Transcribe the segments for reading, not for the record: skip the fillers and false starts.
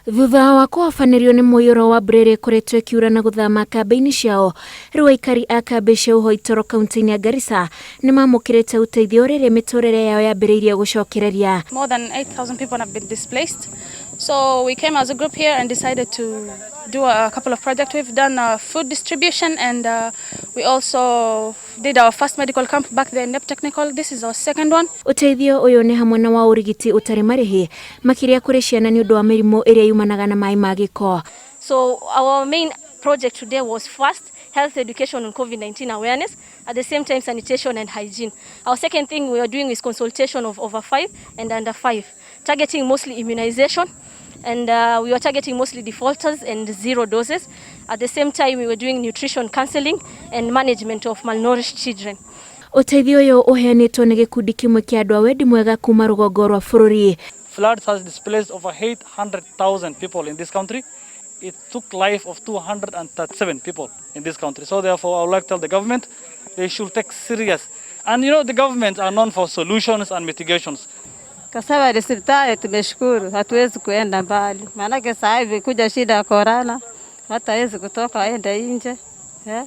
Thutha wa kũhobanĩrio nĩ mũiyũro wa mbura ĩrĩa ĩkoretwo ĩkiura na gũthama kambĩ-inĩ ciao, rĩu aikari a kambĩ cia Ũhoi Toro kaunti-inĩ ya Garissa nĩ mamũkĩrĩte ũteithio rĩrĩa mĩtũrĩre yao yambĩrĩirie gũcokereria. More than 8,000 people have been displaced. So we came as a group here and decided to do a couple of projects. We've done food distribution and we also did our first medical camp back there in NEP Technical. This is our second one. Ũteithio ũyũ nĩ hamwe na wa ũrigiti ũtarĩ marĩhi makĩria kũrĩ ciana nĩ ũndũ wa mĩrimũ ĩrĩa yumanaga na maĩ ma gĩko. So our main project today was first health education on COVID-19 awareness, at the same time sanitation and hygiene. Our second thing we are doing is consultation of over 5 and under 5, targeting mostly immunization, and we were targeting mostly defaulters and zero doses. At the same time, we were doing nutrition counseling and management of malnourished children. Ũteithio ũyũ ũheanĩtwo nĩ gĩkundi kĩmwe kĩa andũ a wendi mwega kuma rũgongo rwa bũrũri. Floods has displaced over 800,000 people in this country. It took life of 237 people in this country. So therefore, I would like to tell the government they should take serious. And the governments are known for solutions and mitigations. Kasaba hospitali tumeshukuru, hatuwezi kuenda mbali, maanake saa hivi kuja shida ya korona, hatawezi kutoka aende nje eh?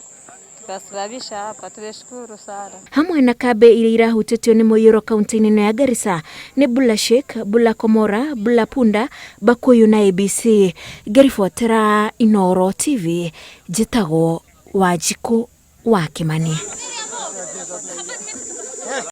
Tukasababisha hapa, tumeshukuru sana. Hamwe na kambĩ iria irahutĩtio nĩ mũiyũro kaunti-inĩ ĩno ya Garissa nĩ Bula Sheikh, Bula Komora, Bula Punda, Bakuyu na ABC. Ngĩribotera Inooro TV, njĩtagwo Wanjikũ wa Kĩmani.